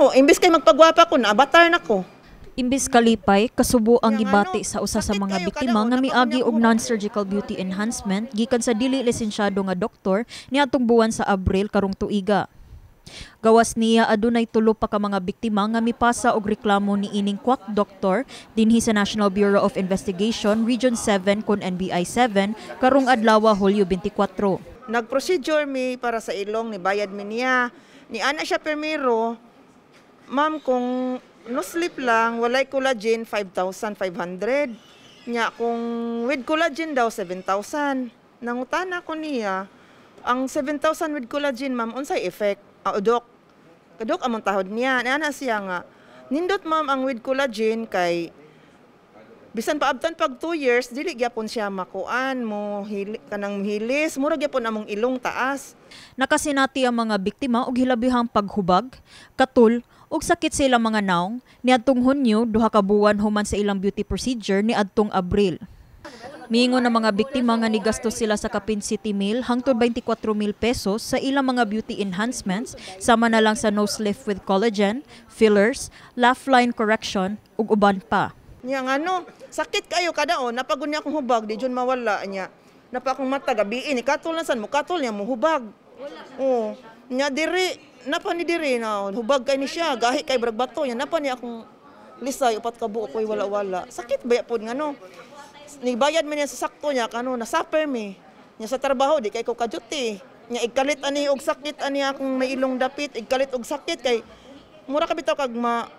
Namo, imbes kay magpagwapa ko, naabatar na ko. Imbis kalipay, kasubo ang Yang gibati ano, sa usa sa sakit mga kayo biktima kada nga una pa miagi kunya og ko. Non-surgical beauty enhancement gikan sa dili lisensyado nga doktor niadtong buwan sa Abril karong tuiga. Gawas niya, adunay tulo pa ka mga biktima nga mipasa og reklamo ni ining quack doctor dinhi sa National Bureau of Investigation Region 7 kon NBI 7 karong adlaw, Hulyo 24. Nag-procedure mi para sa ilong, ni bayad mi niya. Ni ana siya permiro, "Ma'am, kung nose lift lang, walay collagen, 5,500. Nya, kung with collagen daw, 7,000." Nangutana ko niya, "Ang 7,000 with collagen, ma'am, unsay effect?" "Ah, dok, kadok among tahod niya." Ni ana siya nga, "Nindot, ma'am, ang with collagen kay bisan paabtan pag 2 years, dili gyapon siya makuan mo hili, kanang hilis, mura gyapon among ilong taas." Nakasinati ang mga biktima og hilabihang paghubag, katul ug sakit sa ilang mga nawong niadtong Hunyo, 2 ka buwan human sa ilang beauty procedure niadtong Abril. Miingon ang mga biktima nga nigastos sila sa kapin 7 mil hangtod 24 mil pesos sa ilang mga beauty enhancements, sama na lang sa nose lift with collagen, fillers, laugh line correction ug uban pa. Nya nga ano, sakit kayo kadaon, napagod niya akong hubag, di jud mawala niya. Napa akong mata gabi ni katol na san mo katol niya mo hubag. Oh, nya diri, napa ni diri na hubag kay ni siya, gahi kay brag bato niya, napa ni akong lisay 4 ka buok koy wala-wala. Sakit ba pod nga no? Nibayad man niya sa sakto niya kano na suffer mi. Nya sa trabaho di kay ko kajuti. Nya igkalit ani og sakit ani akong may ilong dapit, igkalit og sakit kay mura ka bitaw kag ma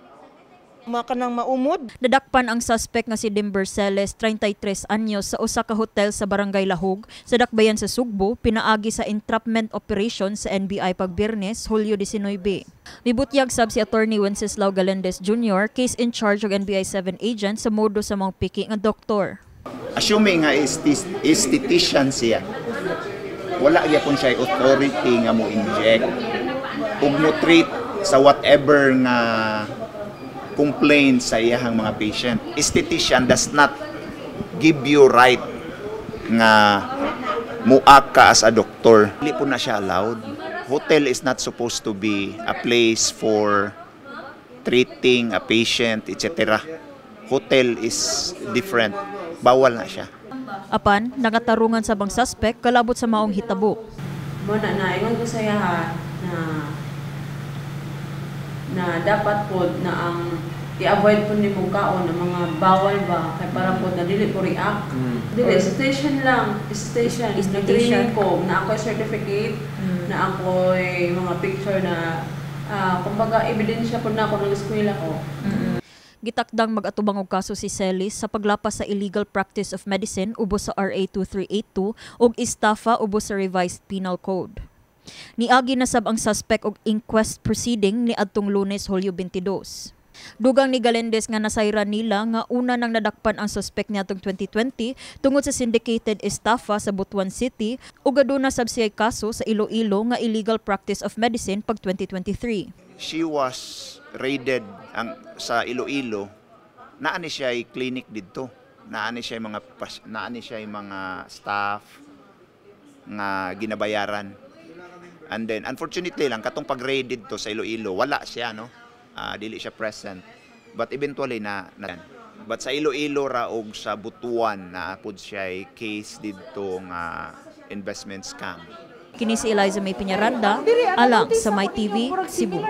makanang maumod. Nadakpan ang suspect nga si Dimber Celes, 33 anyos, sa usa ka hotel sa Barangay Lahug sa Dakbayan sa Sugbo pinaagi sa entrapment operation sa NBI pagbiyernes, Hulyo 19. Mibutyag sab si Attorney Wenceslao Galendez Jr., case in charge og NBI 7 agent, sa modo sa mga piki nga doktor. Assuming nga esthetician siya, wala gyapon siya authority nga mo inject ug mo treat sa whatever nga complaint sa iyahang mga patient. Esthetician does not give you right nga muak ka as a doctor. Dili po na siya allowed. Hotel is not supposed to be a place for treating a patient, etc. Hotel is different. Bawal na siya. Apan, nagatarungan sa bang suspect kalabot sa maong hitabo. Mo na na ingon ko sa iya na na dapat pod na ang i-avoid po nimo kaon ang mga bawal ba kay para pod na dili ko react. Dili station lang, station. Esthetician. Nag-training ko na ako'y certificate, na ako'y mga picture na kumbaga ebidensya po na ako ng eskwela ko. Gitakdang mag-atubang og kaso si Celis sa paglapas sa illegal practice of medicine ubos sa RA 2382 ug estafa ubos sa Revised Penal Code. Niagi na sab ang suspect og inquest proceeding ni adtong Lunes, Hulyo 22. Dugang ni Galendez nga nasayran nila nga una nang nadakpan ang suspect niadtong 2020 tungod sa syndicated estafa sa Butuan City ug aduna sab siya kaso sa Iloilo nga illegal practice of medicine pag 2023. She was raided ang sa Iloilo. Naa ni siya clinic didto. Naa ni siya mga staff nga ginabayaran. And then unfortunately lang, katong pag-raid didto sa Iloilo, wala siya, no. Dili siya present. But eventually na But sa Iloilo ra og sa Butuan na pud siya case didto nga investment scam. Kini si Eliza May Piñaranda, alang sa My TV, Cebu.